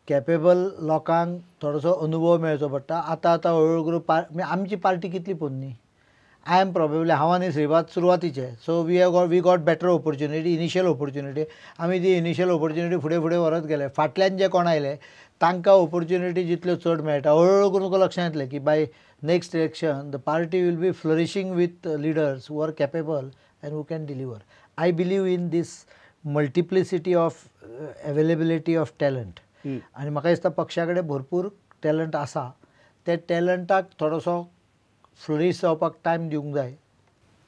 Capable लोकांक थोडोसो अनुभव मेळचो पडटा. आतां आतां हळूहळू करून आमची पार्टी कितली पोन्नी, I am probably हांव आनी Shripad सुरवातीचे, so we have we got better opportunity, initial opportunity. आमी ती इनिशियल ऑपॉर्च्युनिटी फुडें फुडें व्हरत गेले. फाटल्यान जे कोण आयले तांकां ऑपॉर्च्युनिटी जितल्यो चड मेळटा हळूहळू करून तुका लक्षांत येतलें की by next election the party will be flourishing with leaders who are capable and who can deliver. I believe in this multiplicity of availability of talent. आनी म्हाका दिसता पक्षा कडेन भरपूर टॅलंट आसा, त्या टॅलंटाक थोडोसो फ्लरीश जावपाक टायम दिवंक जाय.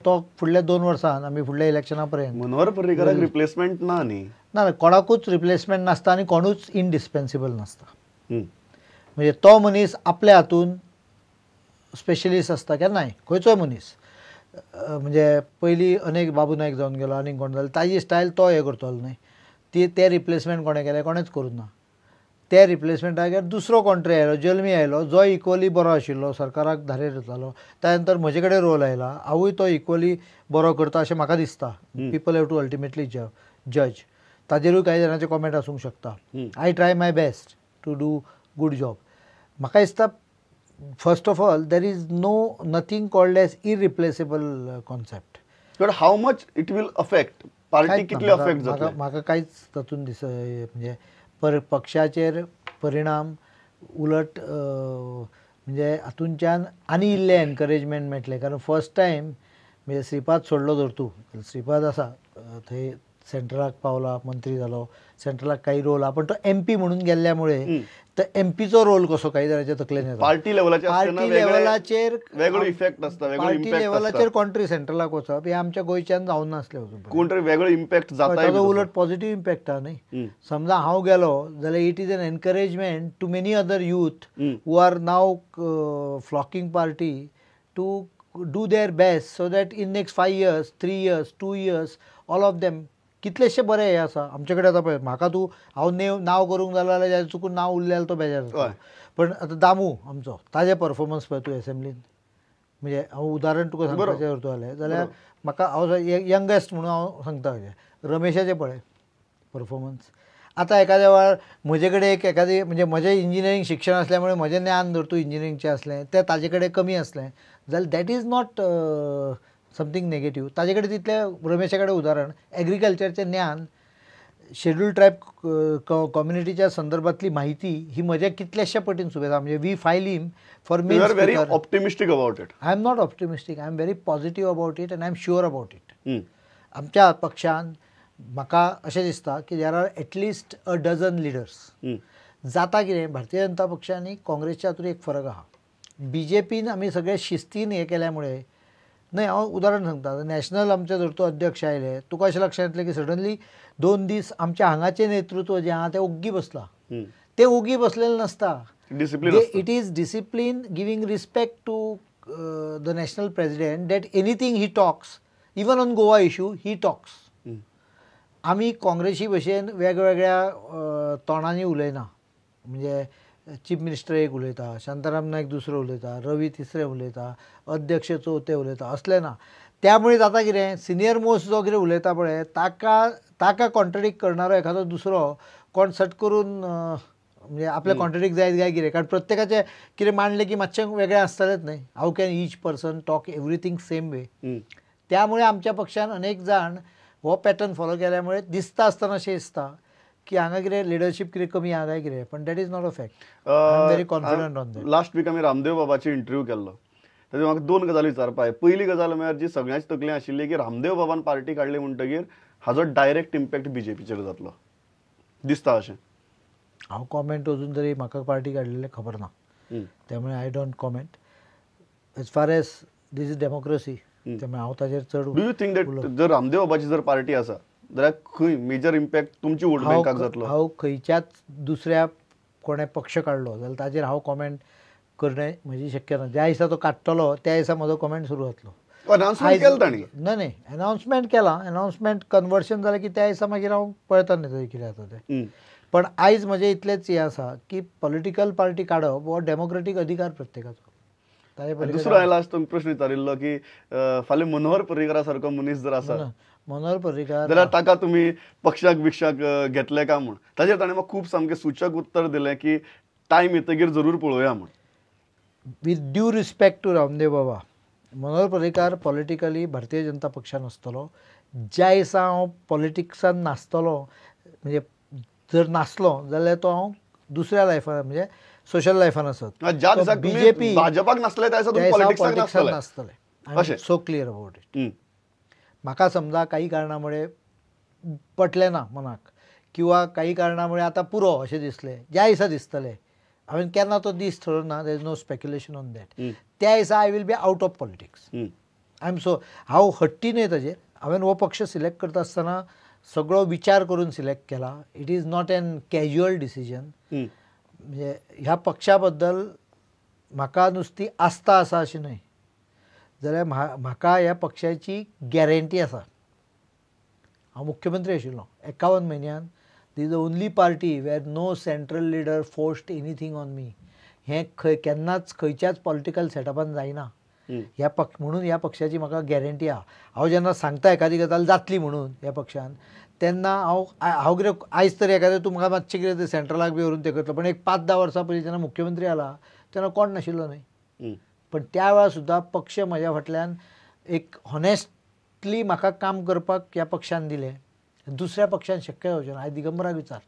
तो फुडल्या 2 वर्सां आमी फुडल्या इलेक्शना पर्यंत मनोहर पर्रीकराक रिप्लेसमेंट ना न्ही, ना कोणाकूच रिप्लेसमेंट नासता आनी कोणूच इनडिस्पेन्सिबल नासता. म्हणजे तो मनीस आपल्या हातून स्पेशलिस्ट आसता केन्नाय, खंयचोय मनीस. म्हणजे पयलीं अनेक बाबू नायक जावन गेलो आनी कोण जालो ताजी स्टायल तो हें करतलो न्हय, ती ते रिप्लेसमेंट कोणें केलें कोणेंच करूंक ना. ते रिप्लेसमेंटाक दुसरो कोण तरी आयलो, जल्मी आयलो, जो इक्वली बरो आशिल्लो, सरकाराक धारेर येतालो. त्या नंतर म्हजे कडेन रोल आयला, हांवूय तो इक्वली बरो करता अशें म्हाका दिसता. People have to ultimately जज. ताजेरूय कांय जाणांचे कॉमेंट आसूंक शकता. I try my best to do good job. म्हाका दिसता first of all there is no nothing called as irreplaceable concept. But how much it will affect party, कितली affect जातली म्हाका कांयच तातूंत दिस म्हणजे पक्षाचेर परिणाम उलट म्हणजे हातूंतल्यान आनी इल्लें एनकरेजमेंट मेळटलें. कारण फर्स्ट टायम म्हणजे श्रीपाद सोडलो धर तूं, श्रीपाद आसा थंय सेंट्रलाक पावला, मंत्री जालो, सेंट्रलाक काही रोल आहा, पण तो एमपी म्हणून गेल्ल्या मुळे तर एमपीचो रोल कसो काही जाणांच्या तकलेन येता. पार्टी लेवलाचेर पार्टी लेवलाचेर वेगळो इफेक्ट आसता, पार्टी लेवलाचेर कोण तरी सेंट्रलाक वचप हें आमच्या गोंयच्यान जावंक नासलें अजून. कोण तरी वेगळो इम्पॅक्ट जाता, ताजो उलट पॉझिटिव्ह इम्पॅक्ट आहा न्ही. समजा हांव गेलो जाल्यार it is an encouragement to many other youth who are now flocking party to do their best so that in next 5 years, 3 years, 2 years all of them कितलेशे बरे हे आसा आमचे कडेन. आतां पळय म्हाका तूं हांव नांव करूंक जालो जाल्यार चुकून नांव उरलें जाल्यार तो बेजार जाता. पण आतां दामू आमचो ताजे परफॉर्मन्स पळय तूं एसेंब्लीन, म्हणजे हांव उदाहरण तुका सांगपाचें करतो जाल्यार जाल्यार म्हाका हांव यंगेस्ट म्हणून हांव सांगता, रमेशाचें पळय परफॉर्मन्स. आतां एखाद्या वेळार म्हजे कडेन एक एखादी म्हणजे म्हजें इंजिनियरींग शिक्षण आसल्या मुळे म्हजें ज्ञान धर तूं इंजिनियरींगचें आसलें तें ताजे कडेन कमी आसलें जाल्यार that is not something negative. ताजे कडेन तितलें रमेशा कडेन उदाहरण एग्रीकल्चरचें ज्ञान, शेड्यूल ट्रायब कम्युनिटीच्या संदर्भातली म्हायती ही म्हज्या कितल्याश्या पटीन सुबेज आसा. म्हणजे we file him for main. You are very optimistic about it. I am not optimistic, I am very positive about it and I am sure about it. आमच्या पक्षान म्हाका अशें दिसता की there are at least a dozen leaders. जाता कितें, भारतीय जनता पक्ष आनी काँग्रेसच्या हातूंत एक फरक आहा. बी जे पीन आमी सगळे शिस्तीन हें केल्या मुळे न्हय, हांव उदाहरण सांगता, नॅशनल आमचे जर तूं अध्यक्ष आयले तुका अशें लक्षांत येतलें की सडनली 2 दीस आमच्या हांगाचें नेतृत्व जें आहा तें ओग्गी बसलां. तें ओगी बसलेलें नासता, it is discipline giving respect to the national president that anything he talks, even on Goa issue he talks. आमी काँग्रेसी भशेन वेगवेगळ्या तोंडांनी उलयना. म्हणजे चीफ मिनिस्टर एक उलयता, शांताराम नायक दुसरो उलयता, रवी तिसरे उलयता, अध्यक्ष चवथे उलयता, असलें ना. त्यामुळे जाता कितें, सिनियर मोस्ट जो कितें उलयता पळय ताका ताका कॉन्ट्रडिक्ट करणारो एखादो दुसरो कोण सट करून म्हणजे आपले कॉन्ट्रडिक्ट जायत काय कितें, कारण प्रत्येकाचें कितें मांडलें की मातशें वेगळें आसतलेंच न्हय. How can each person talk everything same way. त्यामुळे आमच्या पक्षान अनेक जाण हो पॅटर्न फॉलो केल्या मुळे दिसता आसतना अशें दिसता की हांगा कितें लिडरशीप कितें कमी आहा काय कितें, पण that is not a fact. I am very confident on that. Last week आमी रामदेव बाबाची इंटरव्यू केल्लो, ताजे म्हाका 2 गजाली विचारपा. पयली गजाल म्हळ्यार जी सगळ्यांच तकलें आशिल्ली की रामदेव बाबान पार्टी काडली म्हणटगीर हाजो डायरेक्ट इम्पॅक्ट बीजेपीचेर जातलो दिसता अशें. हांव कॉमेंट अजून तरी म्हाका पार्टी काडलेलें खबर ना, त्यामुळे I don't comment. As far as this is democracy, त्यामुळे हांव ताजेर चड. Do you think that जर रामदेव बाबाची जर पार्टी आसा जाल्यार खंय मेजर इम्पॅक्ट तुमची वोट बँकाक जातलो? हांव खंयच्याच दुसऱ्या कोणें पक्ष काडलो जाल्यार ताजेर हांव कॉमेंट करणे म्हजी शक्य ना. ज्या दिसा तो काडटलो त्या दिसा म्हजो कॉमेंट सुरू जातलो. अनाउन्समेंट केलें तांणी? न्हय न्हय, अनाउन्समेंट केलां, अनाउन्समेंट कन्वर्शन जालें की त्या दिसा मागीर हांव पळयता न्ही थंय कितें जाता तें. पण आयज म्हजें इतलेंच हें आसा की पॉलिटिकल पार्टी काडप हो डेमोक्रेटीक अधिकार प्रत्येकाचो. दुसरो हांवें लास्ट प्रश्न विचारिल्लो की फाल्यां मनोहर पर्रीकरा सारको मनीस जर आसा, मनोहर पर्रीकार जाल्यार ताका तुमी पक्षाक बिक्षाक घेतले काय म्हूण. ताजेर ताणें म्हाका खूब सामकें सूचक उत्तर दिलें की टायम येतगीर जरूर पळोवया म्हूण. With due respect to Ramdev Baba, Manohar Parrikar politically Bharatiya Janata पक्षान आसतलो. ज्या दिसा हांव पॉलिटिक्सान नासतलो, म्हणजे जर नासलो जाल्यार तो हांव दुसऱ्या लायफान म्हणजे सोशल लायफान आसत. ज्या दिसा बीजेपी भाजपाक नासले त्या दिसा पॉलिटिक्सान नासतले. I am so clear about it. म्हाका समजा काही कारणामुळे पटलें ना मनाक किंवा काही कारणामुळे आतां पुरो अशें दिसलें, ज्या दिसा दिसतलें हांवें केन्ना तो दीस थरोवंक ना, there is no speculation on that, त्या दिसा I will be out of politics. I am so, हांव हट्टी न्हय ताजेर. हांवें हो पक्ष सिलेक्ट करता आसतना सगळो विचार करून सिलेक्ट केला. It is not an casual decision. म्हणजे ह्या पक्षा बद्दल म्हाका नुस्ती आस्था आसा अशी न्हय, जाल्यार म्हाका ह्या पक्षाची गॅरंटी आसा. हांव मुख्यमंत्री आशिल्लो 51 म्हयन्यान. This is the only party where no central leader forced anything on me. हें खंय केन्नाच खंयच्याच पॉलिटिकल सेटअपान जायना. ह्या पक्ष म्हणून ह्या पक्षाची म्हाका गॅरंटी आहा. हांव जेन्ना सांगता एखादी गजाल जातली म्हणून ह्या पक्षान, तेन्ना हांव हांव कितें आयज तरी एखादें तूं म्हाका मातशें कितें सेंट्रलाक बी व्हरून तें करतलो, पण एक 5-10 वर्सां पयलीं जेन्ना मुख्यमंत्री आला तेन्ना कोण नाशिल्लो न्हय, पण त्या वेळार सुद्दां पक्ष म्हज्या फाटल्यान एक हॉनेस्टली म्हाका काम करपाक ह्या पक्षान दिलें. दुसऱ्या पक्षान शक्य जावचें ना. आयज दिगंबराक विचार,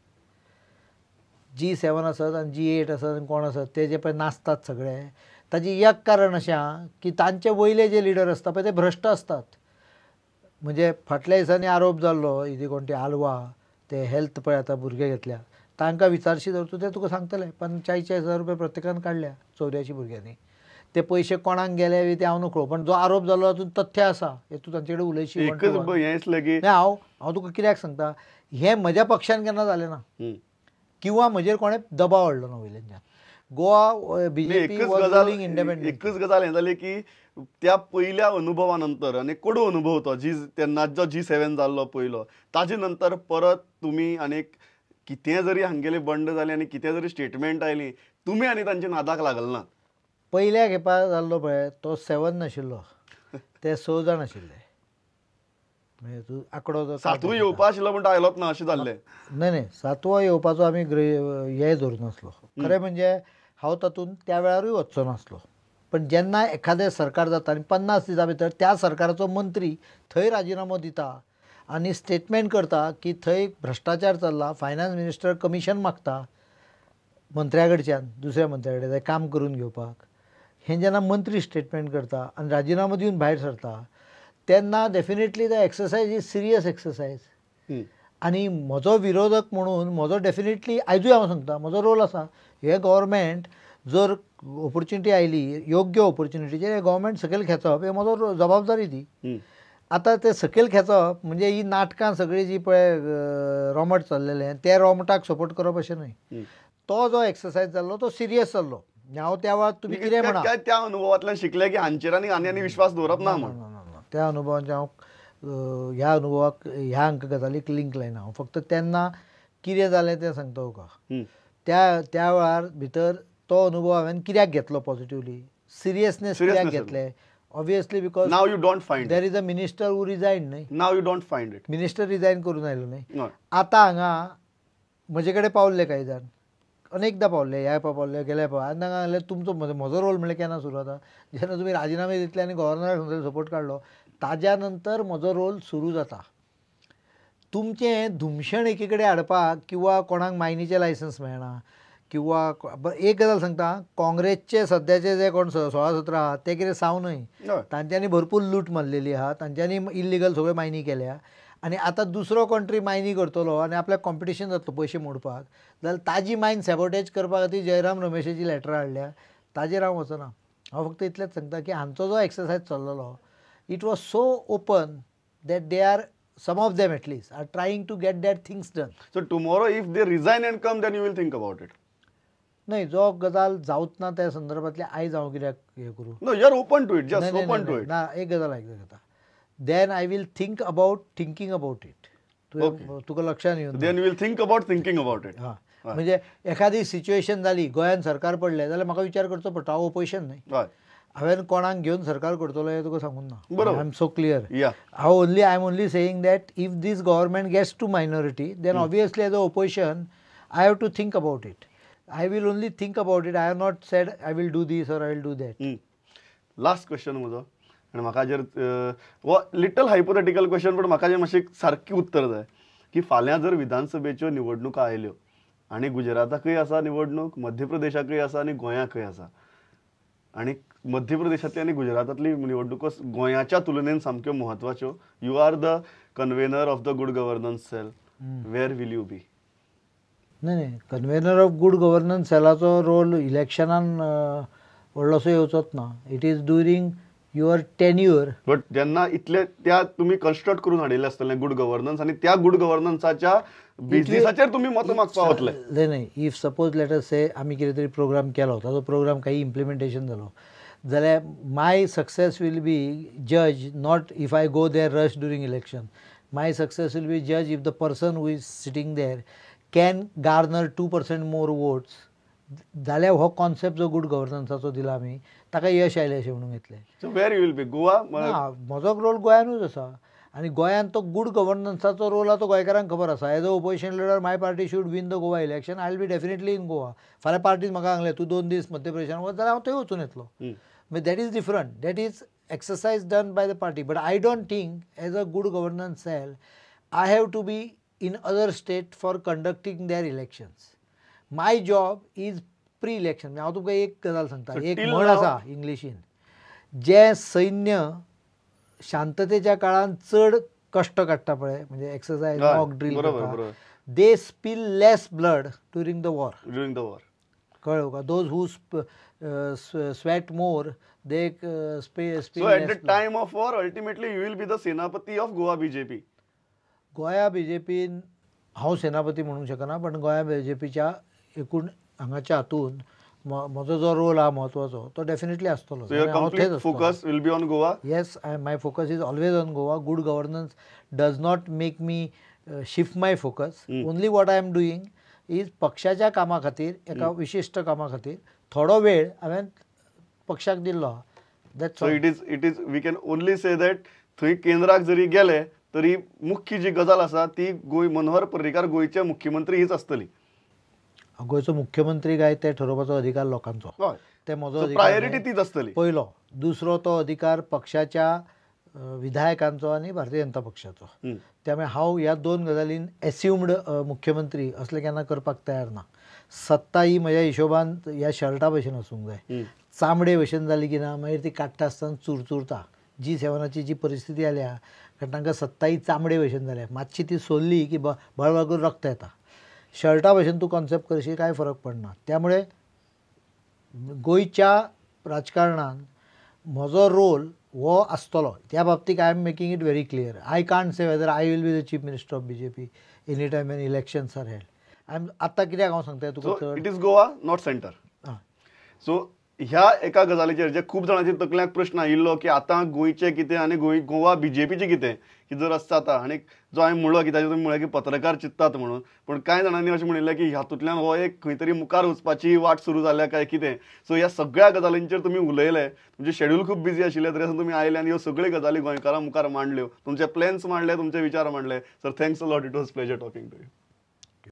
G7 आसत आनी G8 आसत आनी कोण आसत ते जे पळय नाचतात सगळे, ताजें एक कारण अशें आहा की तांचे वयले जे लिडर आसता पळय ते भ्रश्ट आसतात. म्हणजे फाटल्या दिसांनी आरोप जाल्लो इदी कोण ते आलवा ते हेल्थ पळय आतां भुरगे घेतल्या, तांकां विचारशी जर तूं ते तुका सांगतले 45-40 हजार रुपया प्रत्येकान काडल्या 84 भुरग्यांनी. ते पयशे कोणाक गेले बी ते हांव नकळो, पण जो आरोप जालो तातूंत तथ्य आसा हें तूं तांचे कडेन उलयशी. ना, हांव हांव तुका कित्याक सांगता, हें म्हज्या पक्षान केन्ना जालें ना किंवा म्हजेर कोणें दबाव हाडलो ना वयल्यान. Goa BJP independent. एकच गजाल हें जाली की त्या पयल्या अनुभवा नंतर आनी कोडू अनुभव तो जी तेन्ना जो G7 जाल्लो पयलो, ताजे नंतर परत तुमी आनी कितें जरी हांगेले बंड जालें आनी कितें जरी स्टेटमेंट आयली तुमी आनी तांच्या नादाक लागल ना. पयल्या खेपा जाल्लो पळय तो 7 नाशिल्लो, ते 6 जाण आशिल्ले. म्हणजे तूं आंकडो सातवो येवपा आशिल्लो पूण आयलोच ना अशें जाल्लें. न्हय न्हय, सातवो येवपाचो आमी हे धरून नासलो. खरें म्हणजे हांव तातूंत त्या वेळारूय वचचो नासलो, पण जेन्ना एखादें सरकार जाता आनी 50 दिसां भितर त्या सरकाराचो मंत्री थंय राजिनामो दिता आनी स्टेटमेंट करता की थंय भ्रश्टाचार चल्ला, फायनान्स मिनिस्टर कमिशन मागता मंत्र्या कडच्यान दुसऱ्या मंत्र्या कडेन काम करून घेवपाक, हें जेन्ना मंत्री स्टेटमेंट करता आनी राजिनामो दिवन भायर सरता तेन्ना definitely the exercise is serious exercise. आनी म्हजो विरोधक म्हणून म्हजो डेफिनेटली आयजूय हांव सांगता म्हजो रोल आसा. हे गव्हर्मेंट जर ऑपॉर्च्युनिटी आयली योग्य ऑपॉर्च्युनिटीचेर हे गव्हर्मेंट सकयल खेचप हे म्हजो जबाबदारी ती. आतां ते सकयल खेचप म्हणजे ही नाटकां सगळीं जी पळय रोमट चल्लेलें त्या रोमटाक सपोर्ट करप अशें न्हय. तो जो एक्सरसायज जाल्लो तो सिरियस जाल्लो. हांव त्या वेळार तुमी कितें म्हणा त्या अनुभवांतल्यान शिकले की हांचेर आनी आनी विश्वास दवरप ना म्हूण. त्या अनुभवांचे हांव ह्या अनुभवाक ह्या अंक गजालीक लिंक लायना. हांव फक्त तेन्ना कितें जालें तें सांगता तुका. त्या त्या वेळार भितर तो अनुभव हांवें कित्याक घेतलो पॉजिटिवली, सिरियसनेस कित्याक घेतले, obviously because now you don't find there is a minister who resign न्हय. Now you don't find it. Minister resign करून आयलो न्हय. आतां हांगा म्हजे कडेन पावल्ले कांय जाण, अनेकदां पावल्ले, ह्या पावल्ले गेल्या पावले, आनी तांकां सांगलें तुमचो म्हजो रोल म्हणल्यार केन्ना सुरू जाता, जेन्ना तुमी राजिनामे दितले आनी गव्हर्नराक सपोर्ट काडलो ताज्या नंतर म्हजो रोल सुरू जाता. तुमचें धुमशण एकी कडेन हाडपाक किंवा कोणाक मायनीचें लायसन्स मेळना किंवा एक गजाल सांगता, काँग्रेसचे सद्याचे जे कोण 16-17 आहा ते कितें साव न्हय, तांच्यांनी भरपूर लूट मारलेली आहा, तांच्यांनी इल्लिगल सगळ्यो मायनी केल्या आनी आतां दुसरो कंट्री मायनी करतलो आनी आपल्याक कॉम्पिटिशन जातलो पयशे मोडपाक, जाल्यार ताजी मायन सॅबोटेज करपा खातीर जयराम रमेशाची लॅटरां हाडल्या. ताजेर हांव वचना. हांव फक्त इतलेंच सांगता की हांचो जो exercise चल्लेलो it was so open that they are, some of them at least, are trying to get their things done. So tomorrow if they resign and come, then you will think about it. नाही, जो गजाल जावच ना त्या संदर्भातले आयज हांव कित्याक हें करूं. No, you are open to it, just open to it. ना, एक गजाल आयकता, then I will think about thinking about it. तुका लक्षात येवन then you will think about thinking about it. हां, म्हणजे एखादी सिच्युएशन जाली, गोंयांत सरकार पडलें जाल्यार म्हाका विचार करचो पडटा, हांव ओपोजिशन न्हय. हांवें कोणाक घेवन सरकार करतलो हें तुका सांगून ना. बरोबर. I am so clear. Yeah. हांव only I am only saying that if this government gets to minority then obviously as a opposition I have to think about it. I will only think about it. I have not said I will do this or I will do that. Last question म्हजो आनी म्हाका हाजेर हो little hypothetical question, पण म्हाका जें मातशें सारकें उत्तर जाय की फाल्यां जर विधानसभेच्यो निवडणुका आयल्यो आनी गुजराताकूय आसा निवडणूक, मध्य प्रदेशाकूय आसा आनी गोंयाकूय आसा, आनी मध्य प्रदेशांतली आनी गुजरातांतली निवडणुको गोंयाच्या तुलनेन सामक्यो म्हत्वाच्यो, you are the convener of the good governance cell, where will you be? न्हय न्हय, कन्वेनर ऑफ गुड गव्हर्नन्स सेलाचो रोल इलेक्शनान व्हडलोसो येवचोच ना. It is during your tenure. But जेन्ना इतले त्या तुमी कन्स्ट्रक्ट करून हाडिल्लें आसतलें गुड गव्हर्नन्स आनी त्या गुड गव्हर्नन्साच्या बेजीसाचेर तुमी मतां मागपा वतले. न्हय न्हय, if suppose let us से आमी कितें तरी प्रोग्राम केलो, ताजो प्रोग्राम काही इम्प्लिमेंटेशन जालो जाल्यार my success will be judge not if I go there rush during election. My success will be judge if the person who is sitting there can garner 2% more votes, जाल्यार हो concept जो good गव्हर्नन्साचो दिला आमी ताका यश आयलें अशें म्हणूंक येतलें. So where you will be? Goa? ना, म्हजो रोल गोंयानूच आसा आनी गोंयांत तो गुड गव्हर्नन्साचो रोल आहा तो गोंयकारांक खबर आसा. As a opposition leader my party should win the Goa election. I will be definitely in Goa. फाल्यां पार्टीन म्हाका सांगलें तूं 2 दीस मध्य प्रदेशान वच जाल्यार हांव थंय वचून येतलो. मागीर that is different, that is exercise done by the party. But I don't think as a good governance cell I have to be in other state for conducting their elections. My job is pre election. हांव तुमकां एक गजाल सांगता, एक म्हण आसा इंग्लिशीन, जें सैन्य शांततेच्या काळान चड कश्ट काडटा पळय, म्हणजे एक्सरसायज मॉक ड्रील करता, they spill less blood during the war. During the war, कळ्ळें तुका? Those who sweat more they spill. So at the time of war ultimately you will be the Senapati of Goa BJP. गोंया बीजेपीन हांव सेनापती म्हणूंक शकना, पण गोंया बीजेपीच्या एकूण हांगाच्या हातून म्हजो जो रोल आहा म्हत्वाचो तो डेफिनेटली आसतलो. Focus will be on Goa? Yes, my focus is always on Goa. Good governance does not make me shift my focus. Only what I am doing is पक्षाच्या कामा खातीर, एका विशिश्ट कामा खातीर थोडो वेळ हांवें पक्षाक दिल्लो आहा. That's it is, it is we can only say that थंय केंद्राक जरी गेले तरी मुख्य जी गजाल आसा ती गोंय मनोहर पर्रीकार गोंयचे मुख्यमंत्री हीच आसतली. गोंयचो मुख्यमंत्री काय ते ठरोवपाचो अधिकार लोकांचो, ते म्हजो प्रायोरिटी तीच आसतली पयलो. दुसरो तो अधिकार पक्षाच्या विधायकांचो आनी भारतीय जनता पक्षाचो. त्यामुळे हांव ह्या दोन गजालीन एस्युम्ड मुख्यमंत्री असलें केन्ना करपाक तयार ना. सत्ता ही म्हज्या हिशोबान ह्या शर्टा भशेन आसूंक जाय, चामडे भशेन जाली की ना मागीर ती काडटा आसतना चुरचुरता. G7ची जी परिस्थिती आल्या, कारण तांकां सत्ता ही चामडे भशेन जाल्या, मातशी ती सोल्ली की बळबळ करून रक्त येता. शर्टा भशेन तूं कॉन्सेप्ट करशी कांय फरक पडना. त्यामुळे गोंयच्या राजकारणान म्हजो रोल हो आसतलो त्या बाबतीत I am making it very clear. I can't say whether I will be the chief minister of BJP any time when elections are held. I am आतां कित्याक हांव सांगता तुका, it is Goa not centre. So ह्या एका गजालीचेर जे खूब जाणांच्या तकल्यांक प्रश्न आयिल्लो की आतां गोंयचें कितें आनी गोंय गोवा बीजेपीचें कितें, की जर आसता आतां आनी जो हांवें म्हणलो की ताजेर तुमी म्हणलें की पत्रकार चिंततात म्हणून, पूण कांय जाणांनी अशें म्हणिल्लें की हातूंतल्यान हो एक खंय तरी मुखार वचपाची वाट सुरू जाल्या काय कितें. सो ह्या सगळ्या गजालींचेर तुमी उलयले, तुमचें शेड्यूल खूब बिजी आशिल्लें तरी आसून तुमी आयले आनी ह्यो सगळ्यो गजाली गोंयकारां मुखार मांडल्यो, तुमचे प्लॅन्स मांडले, तुमचे विचार मांडले. Sir thanks a lot, it was pleasure talking to you.